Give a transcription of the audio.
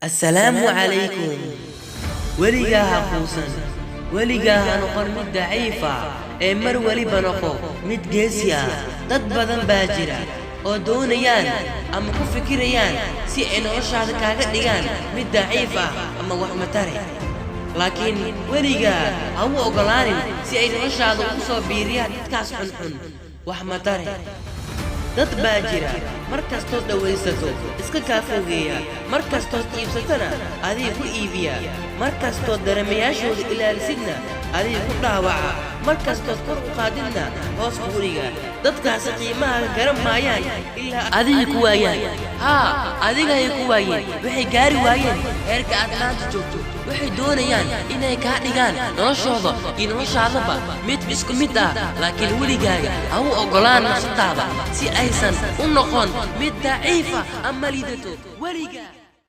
Assalaamu calaykum. Weligaa ha quusan, weligaa ha noqon mid daciifa ee mar weliba noqo mid geesi ah. Dad badan baa jira oo doonayaan ama ku fikirayaan si ay noloshaada kaaga dhigaan mid daciif ah ama wax matare, laakiin weligaa ha u oggolaanin si ay noloshaada ugu soo biiriyaan dadkaas xunxun wax matare. Dad baa jira mar kastood dhawaysato iska kaa fogeeya, mar kastood iibsatona adiga ku iibiya, mar kastood dareemayaashooda ilaalisidna adiga ku dhaawaca, mar kastood kor u qaadidna hoos kugu dhiga. Dadkaasi qiimahaaga garan maayaan ilaa adiga ku waayaan. Haa, adigay ku waayeen. Waxay gaari waayeen heerka aad maanta joogto. Waxay doonayaan inay kaa dhigaan noloshooda iyo noloshaadaba mid isku mid ah, laakiin weligaaga ha u oggolaan nafsadaada si aysan u noqon mid daciifa ama liidato weligaa.